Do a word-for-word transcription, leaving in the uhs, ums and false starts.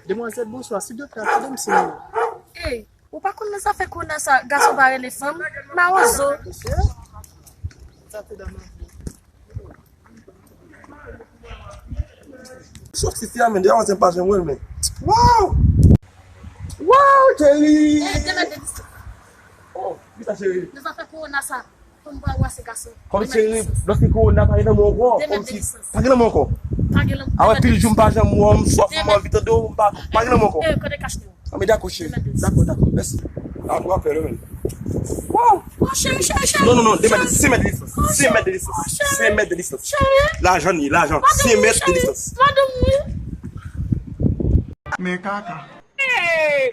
Demwazèl, bonswa. Silvouplè, tande m si nou. Ey, ou pa konn nan zafè kowona sa, gason pa rele fanm, mawozo. Sa te dam nan. Sòti fi a, men, demwazèl pa janm wè l, men. Wow! Wow, cheri! Ey, de mèt de distans. Oh, kisa, cheri? Nan zafè kowona sa. Pou m pa wase gason. Kòm cheri, lòske kowona pa gen nan mwen ankò. Kòm si pa gen nan mwen ankò. Pa gen nan mwen. Awe, pil jou m pa janm wè w, m swaf, m anvi tande w, m pa, pa gen nan mwen ankò. Eh, kote kach nou? Ah, men dakò, cheri. Dakò, dakò, mèsi. Ah, w ap fè l, men. Wow! Oh, cheri, cheri, cheri. Non, non, non, de mèt, senk mèt de distans. Senk mèt de distans. Senk mèt de distans. Lajan li, lajan. Senk mèt de distans. Madanm, wi. Men kaka. Hey!